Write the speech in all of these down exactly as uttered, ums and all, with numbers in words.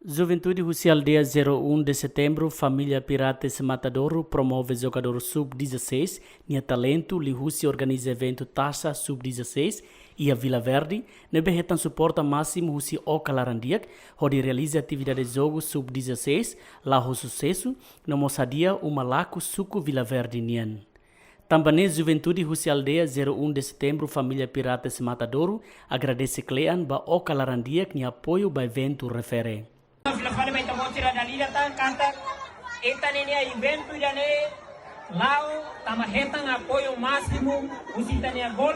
Juventude husi aldeia zero um de Setembro, família Pirates Matadouro, promove jogadór sub dezasseis nia talentu liuhusi organiza eventu Taça sub dezasseis iha Vila Verde, ne'ebé hetan suporta másimu husi Oka Larandiak, hodi realiza atividade jogu sub dezasseis, la'o ho susesu, no mós hadi'a uma laku suku Vila Verde nian. Tanba ne'e juventude husi aldeia zero um de Setembro, família Pirates Matadouro, agradese kle'an ba Oka Larandiak nia apoiu ba eventu refere. Fila fali ba ita-boot sira dala ida tan katak ita-nia eventu ida-ne'e la'o tanba hetan apoiu másimu husi ita-nia gol,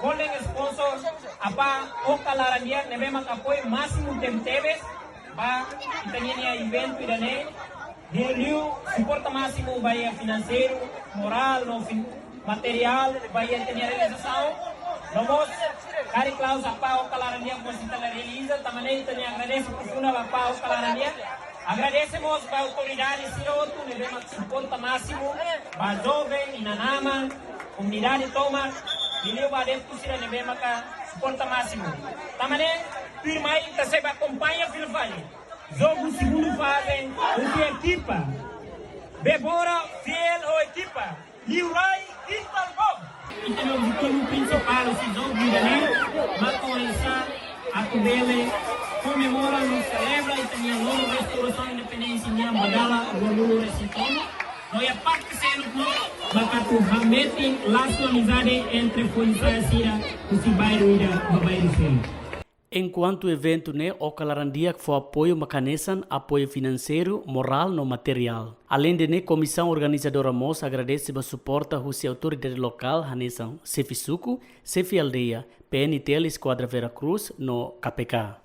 golden sponsor, Apá Oka Larandiak, ne'ebé maka apoiu másimu tebetebes ba ita-nia eventu ida-ne'e. Liuliu suporta másimu ba iha finanseiru, morál, no fin-, materiál, ba iha ita-nia realizasaun. No mós karik la'ós Apá Oka Larandiak mós ita la realiza, tanba ne'e ita-nia agradese profundu ba Apá Oka Larandiak. Agradese mós ba autoridade sira hotu ne'ebé mak suporta másimu ba joven, inan-aman, komunidade tomak, liuliu ba adeptu sira ne'ebé maka suporta másimu. Tanba ne'e, tuirmai ita sei bá akompaña fila fali jogu segundu faze entre ekipa Bebora fiel ho ekipa Liurai Cristal Bob. Ita-nia objetivu prinsipál husi jogu ida-ne'e maka oinsá atu bele komemora no selebra ita-nia loro restaurasaun independénsia nian ba dala ruanulu resin tolu. No iha parte seluk mós maka atu hametin lasu amizade entre foin-sa'e sira husi bairru ida ba bairru seluk. Enkuantu eventu ne'e, Oka Larandiak fó apoiu mak hanesan apoiu finanseiru, morál no materiál. Aleinde ne'e, komisaun organizadora mós agradese ba suporta husi autoridade lokál hanesan xefe suku, xefe aldeia, P N T L Esquadra Vera Cruz no K P K.